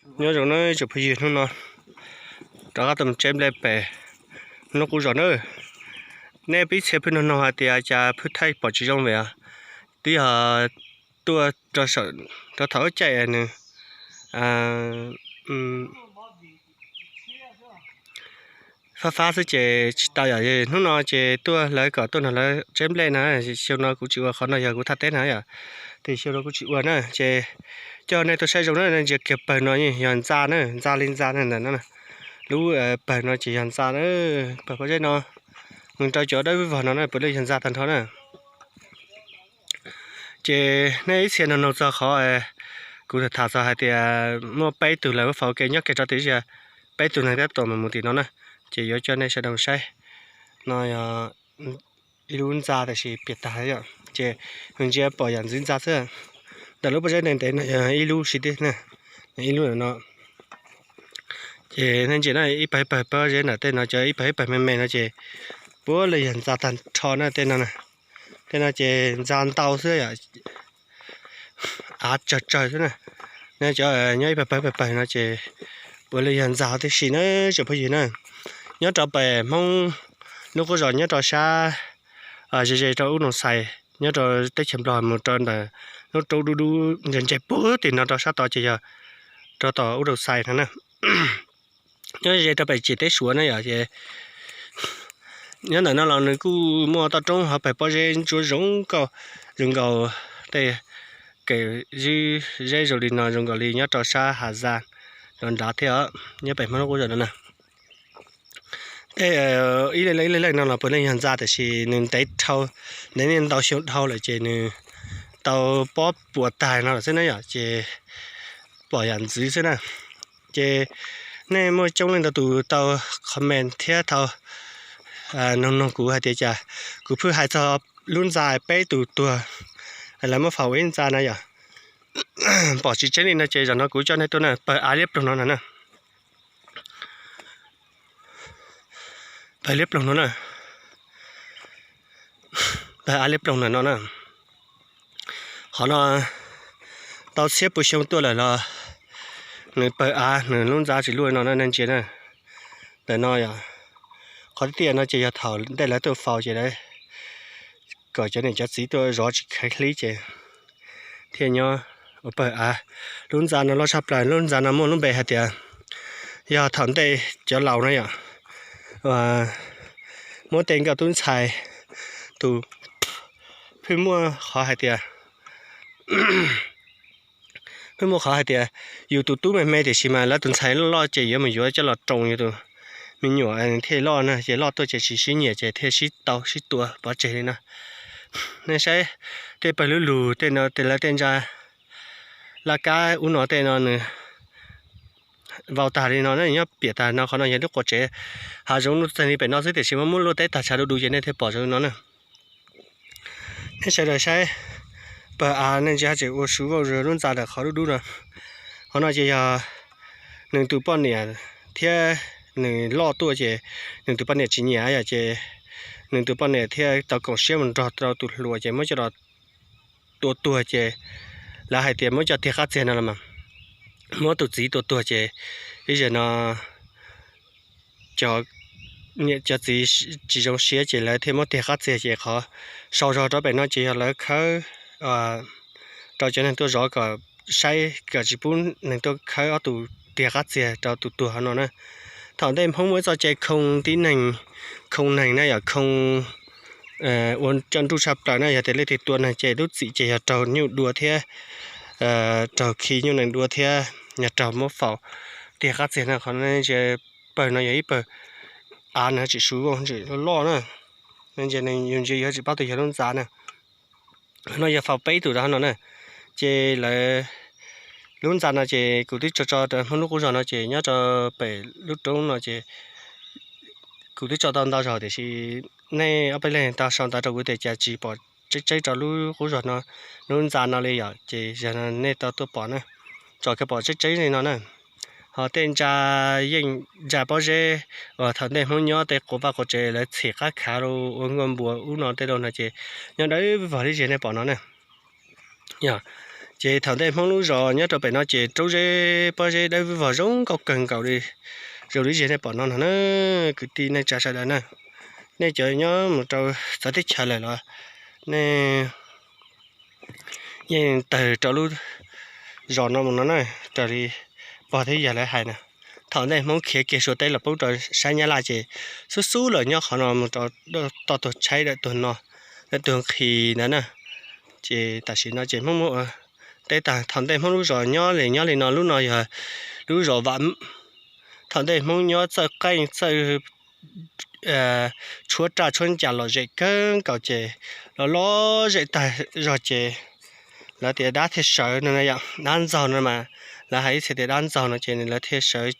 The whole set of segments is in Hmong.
Nyob zoo na tsoom phooj ywg, hnub no rov qab tuaj mus tseb nplej pem lub qub zos na. Nej pib txhia pheej nug nug hais tias cas pheej thaij pom tsis zoo li, twb yog tuaj rau thaum ub caij nws fab fab xwb ces tsis tau yom. Hnub no ces tuaj lawv kom tuaj nrog lawv tseb nplej na, xyoo no kuv tsis ua, qhov no yog kuv thaj teb na yom, ces xyoo no kuv tsis ua na ces coj nej tuaj saib zoo na. Nej ntsia kiag pawg no yog ntxa na, ntxa li ntxa na, lub pawg no ces yog ntxa na, pawg pob zeb no, mus rau cov dawb vog no na puav leej yog ntxa tag nrho na. Ces nej ib txhia nug nug txog qhov kuv tham txog hais tias muaj peb tug lawv muab faus ua ke nyob kiag rau tim, peb tug neeg tab tom mus mus tim no na, ces yuav coj nej sawv daws saib. No yog ib lub ntxa tab sis piam tag yom, ces ntsia pom yam ntxwv ntxa xwb. Ntawm lub pob zeb ntev ntev no yog ib lub xwb tiag na, ib lub no. Ces nej ntsia na, ib pawg ib pawg pob zeb ntawm tej no, cov ib pawg ib pawg me me no ces puav leej yog ntxa tag nrho na tej no. Tej no ces ntxa ntau xwb yom, av tsawg tsawg xwb na. Nej cov nyob ib pawg pawg ib pawg pawg no ces puav leej yog ntxa tib si na tsoom phooj ywg na. Nyob rau pem Hmoob lub qub zos nyob rau sab ze ze rau ub Noo Xais, nyob rau teb chaws Nplog mus rau ntawm lub roob dub dub ntse ntse puag tim no rau sab tod ces yog rau tom ub Noo Xais no na. Nyob ze rau pem ciam teb Suav na yom, ces nyob ntawm no los nws kuj muaj toj roob hauv pawg pob zeb ntsuab zoo nkauj, zoo nkaus tej kev zeb zoo li no zoo nkaus li nyob rau sab Hav Zaj rau nrad thiab os, nyob pem Hmoob lub qub zos no na. Tej ib leeg ib leeg no los puav leej yog ntxa tab sis nws ntev dhau, ntev niaj ntau xyoo dhau lawm ces nws tau pob puas tag no lawm xwb na yom, ces pom yam ntxwv xwb na. Ces nej muaj coob leej ntau tus tau comment thiab tau nug nug kuv hais tias cas kuv pheej hais txog lub ntxa peb tus tuag, lawv muab faus ib ntxa na yom. Pom tsis tseeb li no ces zaum no kuv coj nej tuaj na, pawg av liab ploog no na. Pawg liab ploog no na, pawg av liab ploog ntawm no na. Qhov no tau txhiab puas xyoo tuaj lawm los nws pawg av nws lub ntxa tsis luaj no na nej ntsia na. Ntawm no yog qhov tiaj no ces yog thaum ntej lawv tuaj faus ces lawv kom cov niam cov txiv tuaj zov tsis kheev hlib ces thiaj nyob ua pawg av. Lub ntxa no loj tshaj plaws, lub ntxa no muaj lub npe hais tias yog thaum ntej cov laus na yom, muab tej nkauj tub ntxhais tus pheej muaj qhov hais tias, pheej muaj qhov hais tias yus tus tub me me tiam sis mas lawv tus ntxhais loj loj ces yuav mus yuav coj los roos yus tus me nyuam thiaj loj na, ces loj tuaj ces tsis sib nyiam ces thiaj sib tau sib tua pov tseg li no. Nej saib tej pawg lug lug tej no, tej lawv tej ntsa laj kab ub no tej no nws vau tag li no na, nyob piam tag no. Qhov no yog lub quav tsev hav zoov nuj txeeg li pem no xwb tiam sis muab muab luaj teb tag tshav du du ces nej thiaj pom zoo li no na. Nej sawv daws saib pawg av, nej ntsia haj tseem ua su vauj zog lub ntxa ntawm qhov dub dub no. Qhov no ces yog nws tus poj niam thiab nws loj tuaj ces nws tus poj niam tsis nyiam yom, ces nws tus poj niam thiaj tau koom siab mus nrog rau tus hluas ces muab coj los tua tuag ces lawv hais tias muab coj tiag qab txiag no los mas muab tus txiv tua tuag ces ib zaug no cov niam cov txiv tsis zoo siab ces lawv thiaj muab tiag qab txiag ces qhov sau zog rau pem no ces yog lawv khawb rau cov neeg tuaj zov kom saib kom tsis pub neeg tuaj khawb ob tug tiag qab txiag rau tus tuag hauv no na. Thaum ntej Hmoob muaj ib txoj cai khoo tib neeg, khoo neeg na yom, khoo ua coj nruj tshaj plaws na, yog tias leej twg tua neeg ces lub txim ces yog raug nyuj dua thiab, raug khi nyuj nees dua thiab yog raug muab faus tiag qab txiag na. Qhov no ntsia pawg no yog ib pawg av na, tseem su vauj ntseem loj loj na. Ntsia yus ntsia yuav tsis paub tias yog lub ntxa na. No yog faus peb tus rau hauv no na. Ces lawv lub ntxa no ces kuv twb tso tso rau Hmoob lub qub zos no ces nyob rau pem lub roob no ces kuv twb tso tau ntau zaus tiam sis nej ob peb leeg tau sau ntawv rau kuv tias cas tsis pom tseeb tseeb rau lub qub zos no, lub ntxa no li yom, ces yog nej tau tuaj pom na, tsom kiag pom tseeb tseeb li no na. Ho tej ntsa yeej ntsa pob zeb uas thaum ntej Hmoob nyob tej quav vaj quav tsev lawv txhim qab khav rau ua nkuaj npua ub no tej rau no ces nyob dawb vog li zej nej pom no na. Yog Ces thaum ntej Hmoob lub zos nyob rau pem no ces raub zeb pob zeb dawb vog zoo nkauj kawg nkaus li, zoo li zej nej pom no no na, kwv tij neej tsa sawv daws na. Nej cov nyob mus rau txawv teb chaws lawm los nej yeej tawg rau lub zos no mus no na, raws li pog thiab yawg lawv hais na. Thaum ntej Hmoob khiav kiag Suav teb los poob rau sab Nyab Laj ces xub xub lawm nyob qhov no mus rau toj tuag tshaib dawm tuag no, dawm tuag nqhis ntawd na. Ces tam sim no ces Hmoob muab ua teb tag. Thaum ntej Hmoob lub zos nyob li nyob li no, lub no yog lub zos vam. Thaum ntej Hmoob nyob txawj qeej txawj tshuab raj tshuab ncas lom zem kawg nkaus ces los lom zem tag zog ces lawv tias dab thiaj sawv no yom, dab ntxaug no mas lawv hais ib txhia tias dab ntxaug no ces lawv thiaj sawv,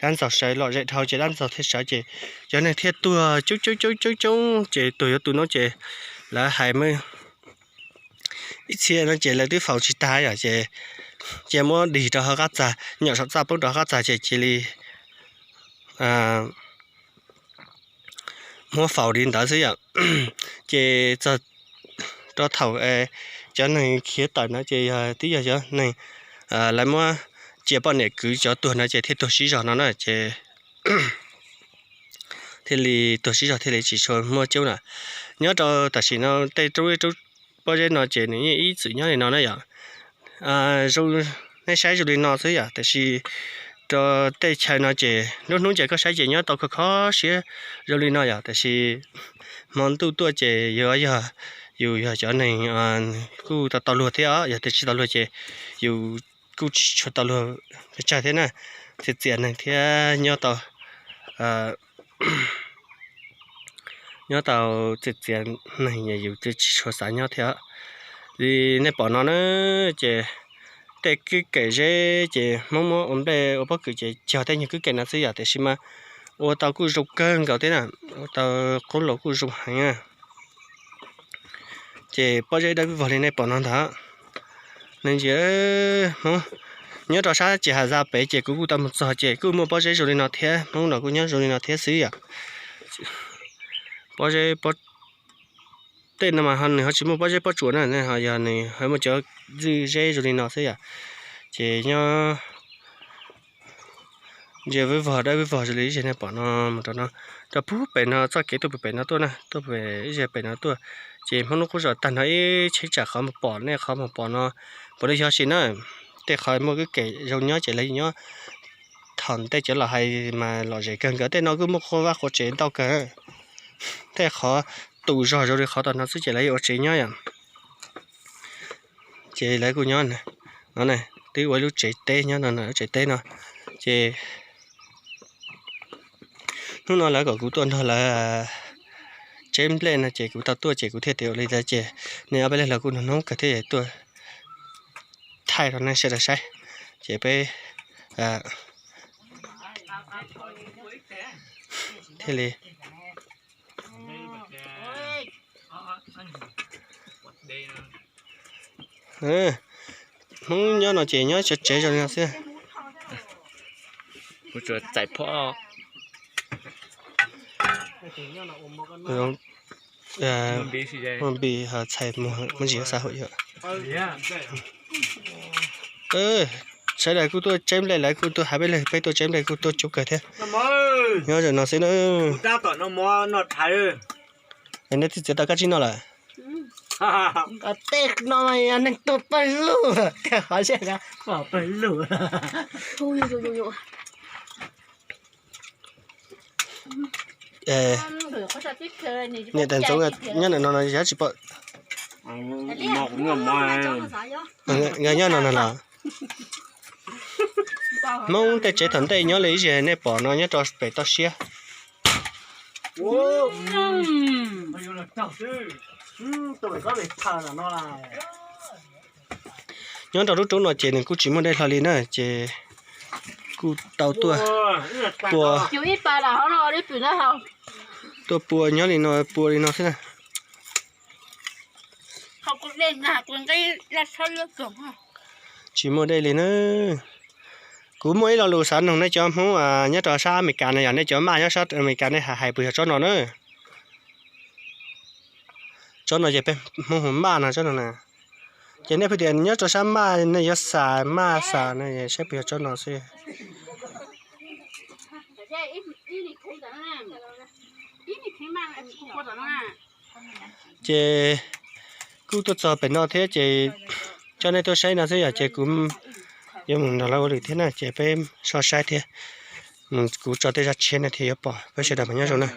dab ntxaug sawv lom zem dhau ces dab ntxaug thiaj sawv ces cov neeg thiaj tuag coob coob coob coob coob ces tuag yuav tu noob ces lawv hais ib txhia no ces lawv twb faus tsis tag yom ces cia muab dig rau hauv qab txag, nyom saum txaj poob rau hauv qab txag ces cia li muab faus li ntawd xwb yom. Ces txog rau thaum cov neeg khiav tawm no ces yog twb yog cov neeg lawv muab cia poj niam kwv cov tuag no ces thiaj tuag sib zog no na ces thiaj li tuag sib zog thiaj li tsis tshua muaj coob na. Nyob rau tam sim no tej roob pob zeb no ces nws yeej ib txwm nyob li no na yom. Zoo, nej saib zoo li no xwb yom, tiam sis rau tej chaw no ces lub hnub ces koj saib ces nyob tau kho kho siab zoo li no yom, tiam sis hmo ntuj tuaj ces yuav yog yus yog cov neeg kuj tau tau luag thiab os, yog tias tsis tau luag ces yus kuj tsis tshua tau luag pes tsawg thiab na. Txias txias neeg thiab nyob tau nyob tau txias txias neeg yus twb tsis tshua xav nyob thiab. Li nej pom no na, ces tej kwj kem zeb ces Hmoob muab ua nplej ua pob kws ces cog tej nyuag kwj kem no xwb yom, tiam sis mas ua tau kuj zoo kawg nkaus thiab na, ua tau qoob loo kuj zoo heev na. Ces pob zeb dawb vog li nej pom no ntag. Neeg ntsia Hmoob nyob rau sab Ces Has Zaj pem ces kuv kuj tau mus txog ces kuj muaj pob zeb zoo li no thiab, Hmoob los kuj nyob zoo li no thiab xwb yom. Pob zeb, tej no mas nws ho tsis muaj pob zeb pob tsuas na, ho yog nws ho muaj cov zwj zeb zoo li no xwb yom. Ces nyob ntsia vwj vog dawb vwj vog zoo li ib zej nej pom no mus rau no, rau puag pem no txoj kev tuaj puag pem no tuaj na, tuaj pem ib zej pem no tuaj. Ces Hmoob lub qub zos tag no ib cheeb tsam qhov mus pom nej qhov mus pom no puav leej yog sim na, tej qhov muaj kwj kem zoo nyob ces lawv nyob. Thaum ntej cov laus hais mas lom zem kawg nkaus, tej no kuj muaj qhua vaj qhua tsev ntau kawg. Tej qhov tus zog zoo li qhov tom no xwb ces lawv ua tsev nyob yom. Ces lawv kuj nyob no, twb ua ib lub tsev teb nyob no, lub tsev teb no. Ces hnub no lawv kom kuv tuaj nrog lawv tseb nplej no ces kuv tau tuaj ces kuv thiaj tias ua li ntawd ces nej ob peb leeg los kuj hnub hnub kawg thiab tuaj thaij rau nej sawv daws saib. Ces peb thiaj li Hmoob nyob no ces nyob tsev zoo li no xwb. Kuv tsuas txais phom. Muaj npis ho txhais muag muaj ntsis xav hum yom. Sawv daws kuj tuaj tseb nplej, lawv kuj tuaj hais peb leeg, peb tuaj tseb nplej kuj tuaj coob kawg thiab. Nyob zoo no xwb na. Nej twb txiav tau kab tsib noj lawm? Tej no mas yog neeg tuag pawg lug, tej qhov zej pom pawg lug. Niam tais ntxoov nyob ntawm no no yog tsis pom. Nkawd nyob no no los. Hmoob tej tsev thaum ntej nyob li ib zej nej pom no nyob rau pem toj siab. Nyob rau lub roob no ces nws kuj tsis muaj dej hlo li na ces kuj tau tuaj pua, tuaj pua nyob li no, pua li no xwb na. Tsis muaj dej li na. Kuv muaj ib lo lus xav noog nej cov Hmoob nyob rau sab Amelikas no, yog nej cov maj nyob sab Amelikas nej hais puas yog tsob no na? Tsob no ces peb Hmoob hu maj no tsob no na. Ces nej pheej tias nyob rau sab maj, nej yuav xam maj xam no, saib puas yog tsob no xwb. Ces kuj tuaj txog pem no thiab ces coj nej tuaj saib no xwb yom, ces kuv yuav mus nrog lawv ua lwm thiab na, ces peb so saib thiab. Kuv tso tej zaj tshiab no thiaj yuav pom, peb sawv daws mas nyob zoo na.